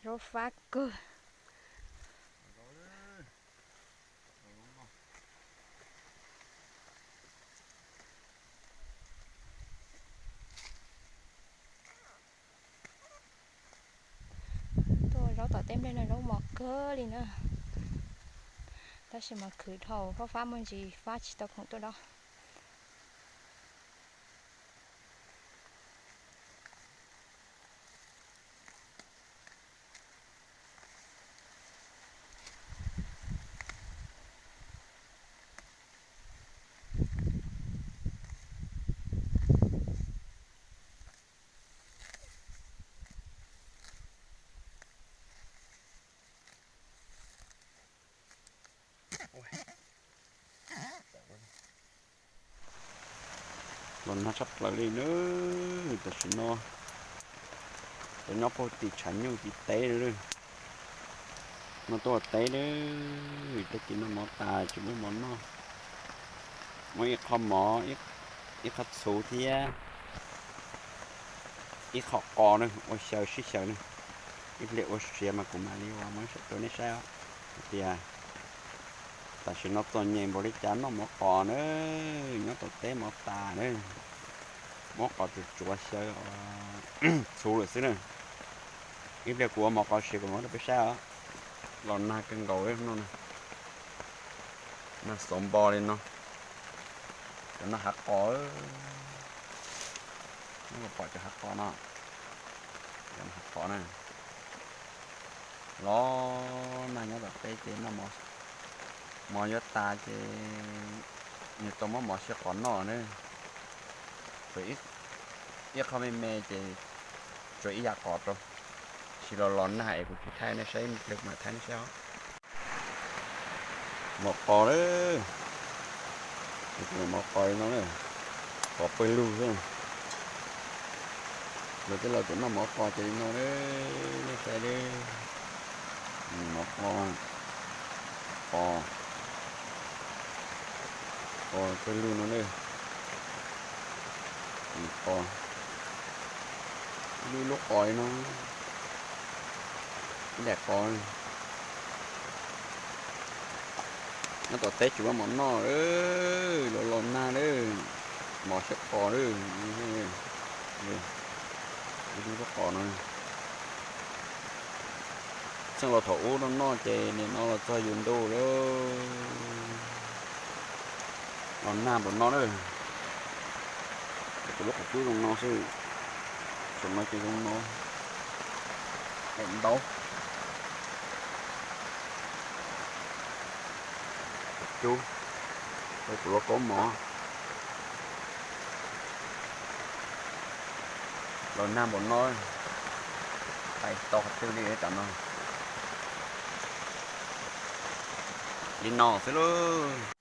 Zaub fab kawg. Tuaj zaub tom teb nplej no zaub mos kawg li na. Tab sis mas khwv dhau, zaub fab muaj ntsis fab tsis tau khoom tuaj dob. Los nag tshaj plaws li na. Tam sim no peb nyob puag tim tshav nyuj tim teb na. No tuaj teb na, tag kis noj mov tas tsis muaj mov noj. Muaj ib qho mov, ib qho txhuv thiab ib qho qos na, ua xyaw sib xyaw na. Ib pliag ua siav mas kuv mam li ua muab rau nej saib os. Hais tias tam sim no txom nyem npaum li cas noj mov qos na, nyob tom teb mov tas na. Muab qos tsuav tsuav xyaw txhuv lawm xwb na. Ib pliag kuv ua mov qos siav kuv muab rau peb saib os. Los nag kawg nkaus li no na. Nag xov npo li no. Cov no hav qos, nej puas pom cov hav qos no? Cov hav qos na. Los nag nyob tom teb ces noj mov yuav tas ces nws tau muab mov siav qos noj na. Tsuas ib qho me me ces tsuas ib yam qos rau. Sis los los nag es kuv tsis thaij nej saib, ib pliag kuv mam thaij nej saib os. Mov qos lawm. Mov qos li no na. Qos pawg lug xwb. Lawv tej laus tseem noj mov qos ces li no na, nej saib na. Mov qos, qos, qos pawg lug no na. Qos, ib lub lub qos li no, ib daim qos. Nyob tom teb tsis muaj mov noj, los los nag na, mov siab qos na. Ib lub lub qos no. Txheej los thaum ub noj noj ces nim no los txog yus ntuj lawm. Los nag npaum no na. Kuv lub qhov cub zoo no xwb. Saum no ces zoo no. Daim ntaub. Qhov cub. Kuv lub kaub mov. Los nag npaum no, pais tau qhov twg li tam no. Li no xwb lauj.